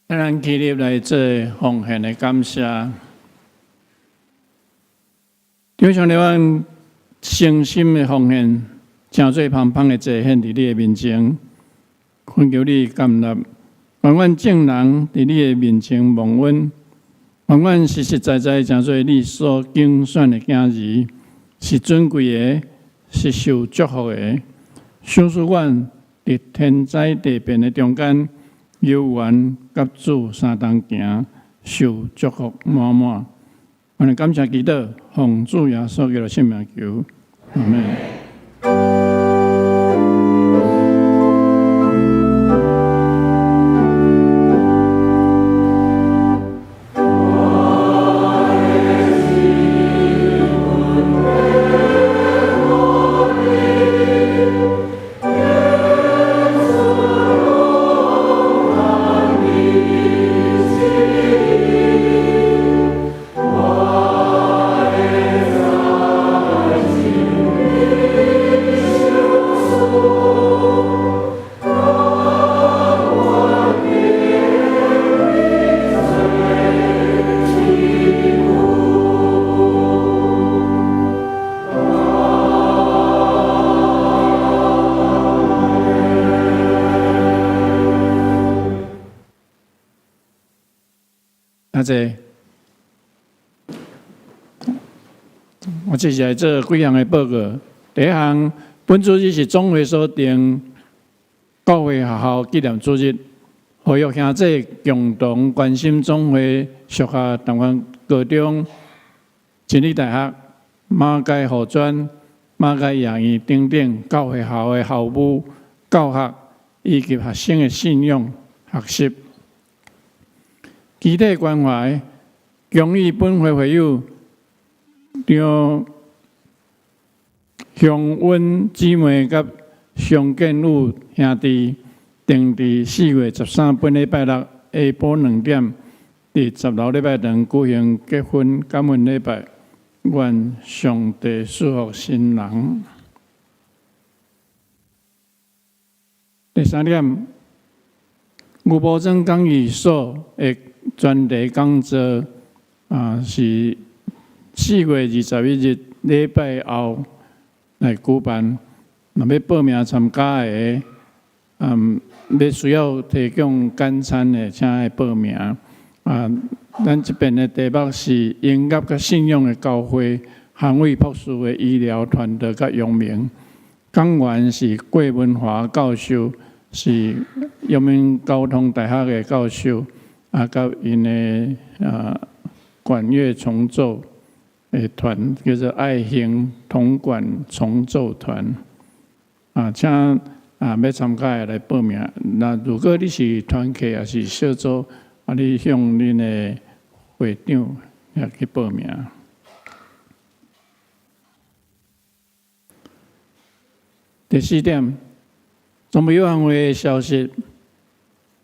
咱起立來做奉獻的感謝。求上帝，阮誠心的奉獻，誠做芳芳的祭獻佇你的面前，懇求你甘納。願阮眾人佇你的面前蒙恩，願阮實實在在成做你所揀選的囝兒，是尊貴的，是受祝福的。賞賜阮佇天災地變的中間，有緣佮主相同行，受祝福滿滿。我哋感謝祈禱，奉主耶穌基督聖名求，阿們。阿姐，我這是來做幾項的報告。第一項，本主日是總會所定教會學校紀念主日，呼籲兄弟共同關心總會屬下台灣高中、真理大學、馬偕護專、馬偕醫院等等教會學校的校務、教學以及學生的信仰學習。肢體關懷，恭喜本會會友張香溫姊妹佮常建宇兄弟，定佇4月13本禮拜六下晡2點，佇10樓禮拜堂舉行結婚感恩禮拜，願上帝賜福新人。第三點，吳伯珍講義所的專題講座啊，是4月21日禮拜後來舉辦。若欲報名參加的，欲需要提供簡餐的，請來報名。啊，咱這邊的題目是音樂佮信仰的交匯，韓偉博士的醫療團隊佮陽明。講員是郭文華教授，是陽明交通大學的教授。啊，佮𪜶的啊管樂重奏的團叫做愛興銅管重奏團。啊，請啊欲參加的來報名。那如果你是團契抑是小組，啊，你向恁的會長遐去報名。第四點，傳道友會的消息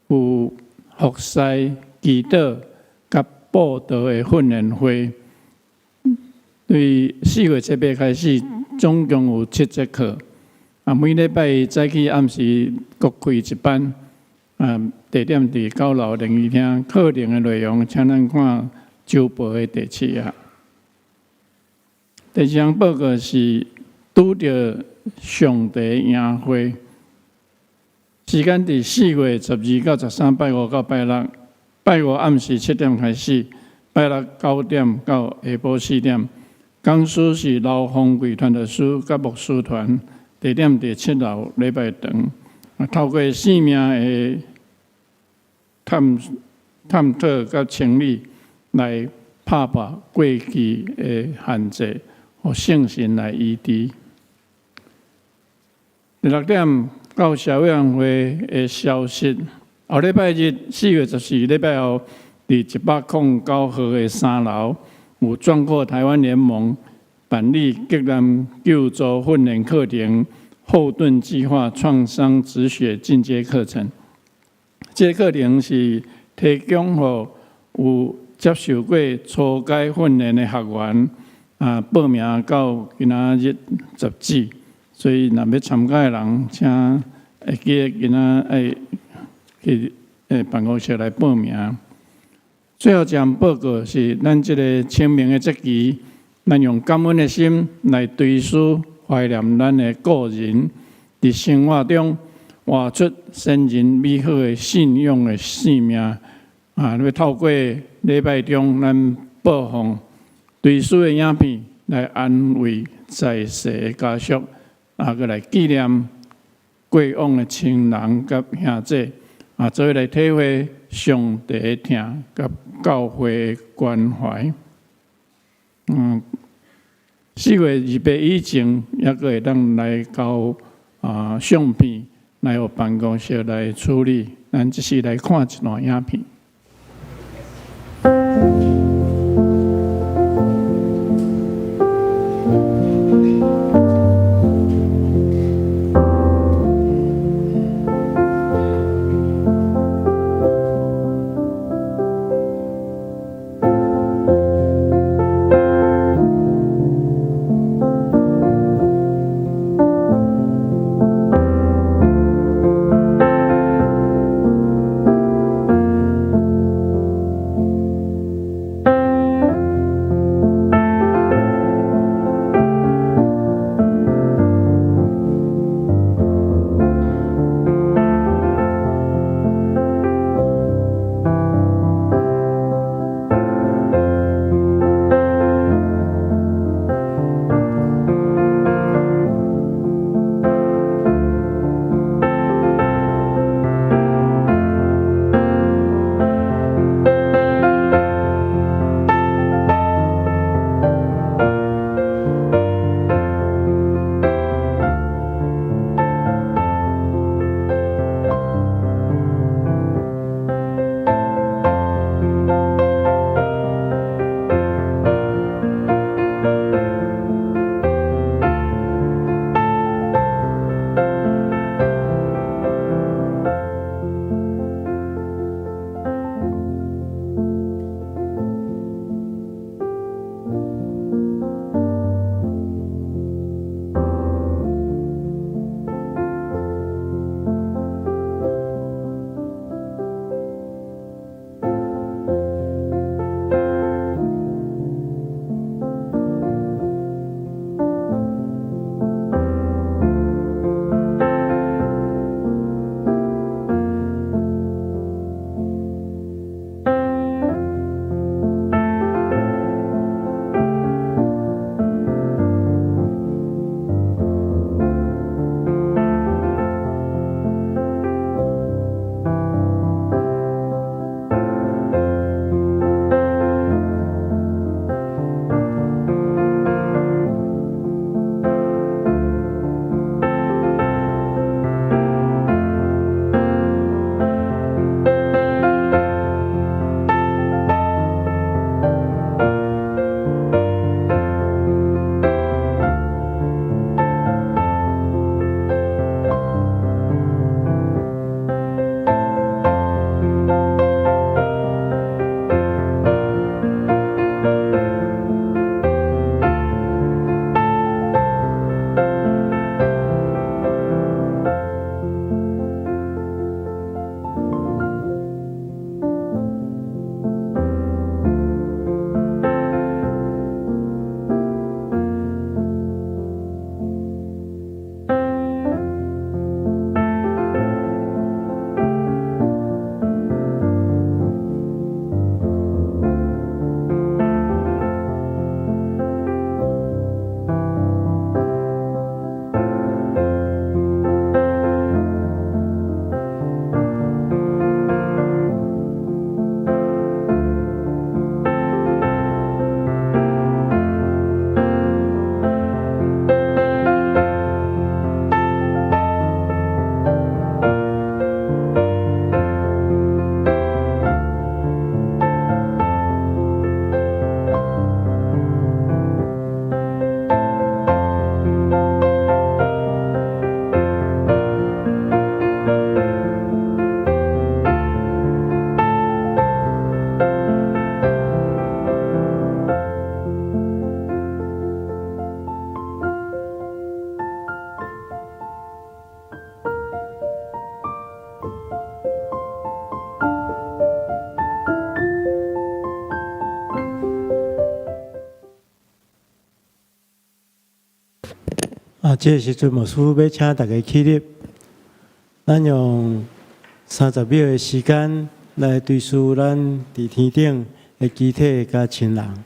有服侍、祈禱佮佈道的訓練會，對4月7日開始，總共有七節課。啊，每禮拜早起暗時各開一班。啊，地點佇9樓禮儀廳。課程的內容，請咱看週報的第7頁。第二項報告是拄著上帝營會，時間佇4月12到13，拜五到拜六。拜五暗時7點開始，拜六9點到下晡4點。講師是劉鳳貴傳道師佮牧師團，地點佇7樓禮拜堂。啊，透過生命的探討佮清理，來拍破過去的限制，予聖神來醫治。第六點，教社委員會的消息。後禮拜日4月14禮拜後，佇109號的3樓，有壯闊台灣聯盟辦理急難救助訓練課程、後盾計劃創傷止血進階課程。這個課程是提供予有接受過初階訓練的學員啊，報名到今仔日截止。所以，若欲參加的人，請會記得今仔愛去辦公室來報名。最後一項報告是，咱這個清明的節期，咱用感恩的心來追思懷念咱的故人，佇生活中活出先人美好的信仰的生命。啊，欲透過禮拜中咱播放追思的影片來安慰在世的家屬，啊，閣來紀念過往的親人佮兄弟。做伙來體會上帝的疼佮教會的關懷。4月28以前，猶閣會當來交相片來予辦公室來處理。咱這時來看一段影片。這個時陣牧師欲請大家起立，咱用30秒的時間來追思咱佇天頂的肢體佮親人。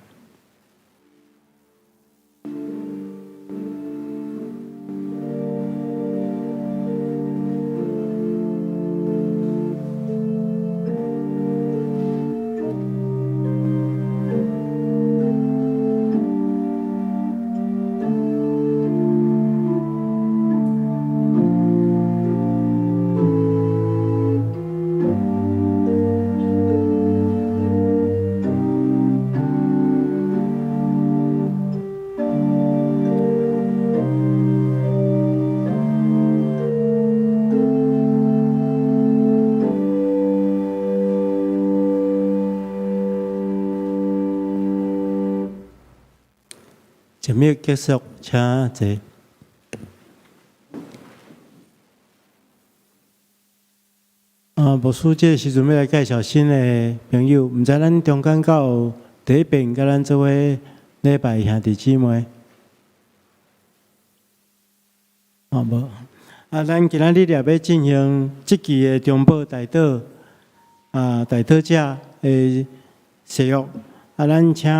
節目結束，請坐。啊，牧師這个時陣欲來介紹新的朋友，毋知咱中間敢有第一遍佮咱做伙禮拜兄弟姊妹？哦，無。啊，咱今仔日也欲進行這期的中保代禱啊，代禱者的誓約。啊，咱請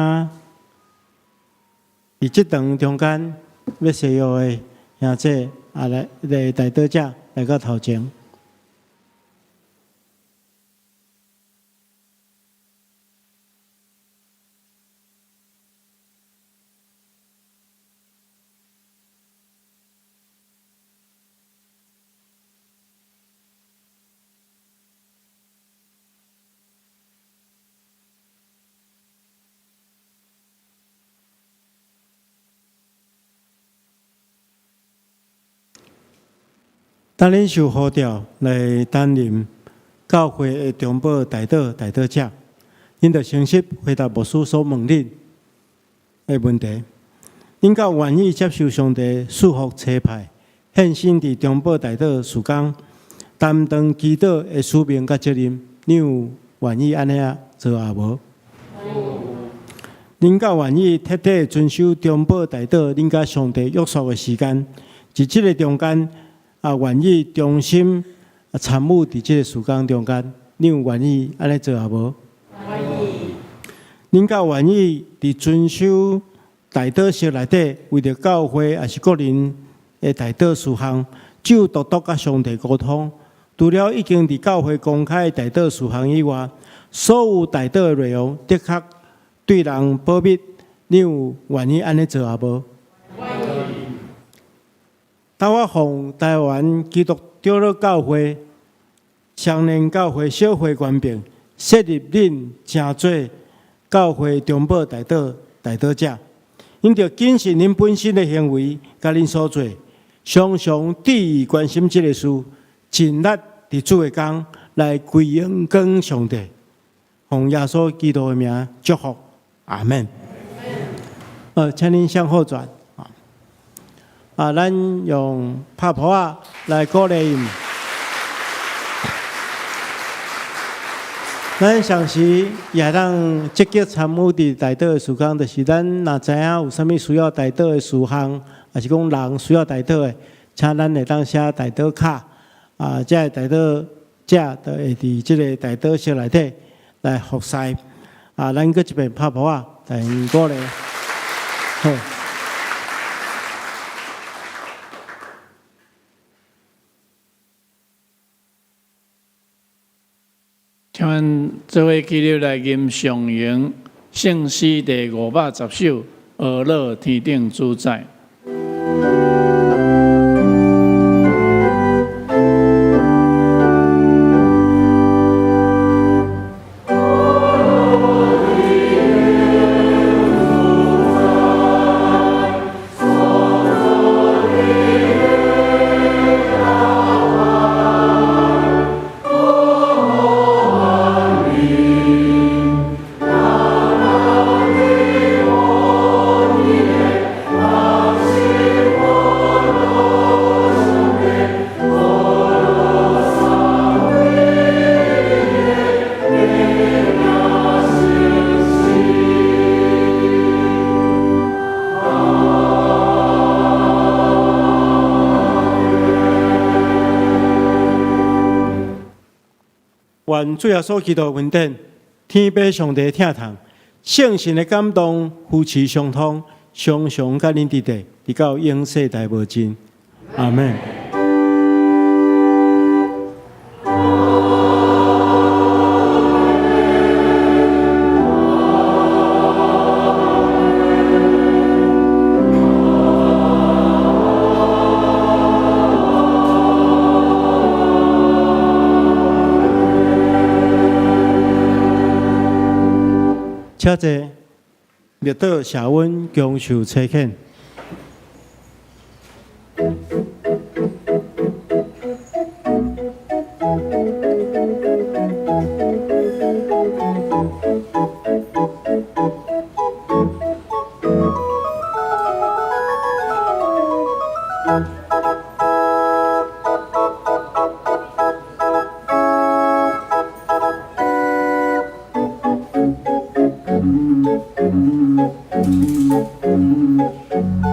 佇這場中間欲誓約的兄弟啊，來來代禱者來到頭前。當恁受呼召來擔任教會的中保代禱代禱者，恁著誠實回答牧師所問恁的問題。恁敢有願意接受上帝賜福差派，獻身佇中保代禱事工，擔當祈禱的使命佮責任？你有願意按呢仔做抑無？恁敢願意徹底遵守中保代禱恁佮上帝約束的時間？佇這个中間，啊，願意忠心啊參與佇這个事工中間，你有願意按呢做抑無？願意。恁敢願意佇遵守代禱室內底，為著教會抑是個人的代禱事項，只有獨獨佮上帝溝通。除了已經佇教會公開的代禱事項以外，所有代禱的內容的確對人保密。你有願意按呢做抑無？當我奉台灣基督長老教會、雙連教會小會權柄，設立恁成做教會中保代禱代禱者，𪜶著謹慎恁本身的行為，佮恁所做，常常注意關心這个事，盡力佇主的工來歸榮光上帝。奉耶穌基督的名祝福，阿們。請恁向後轉。啊，咱用拍噗仔來鼓勵𪜶。咱常時也會當積極參與佇代禱的事工，就是咱若知影有啥物需要代禱的事項，抑是講人需要代禱的，請咱會當寫代禱卡，啊，這个代禱者就會佇這个代禱室內底來服侍。啊，咱閣一遍拍噗仔，來鼓勵。好。請阮做伙起立來吟誦詠聖詩第510首《阿樂天頂主宰》。願主耶穌基督的恩典，天父上帝的疼痛，聖神的感動，扶持相通，常常佮恁佇佇，直到永世代無盡。阿們。請坐，默禱謝恩，恭受差遣。Thank you.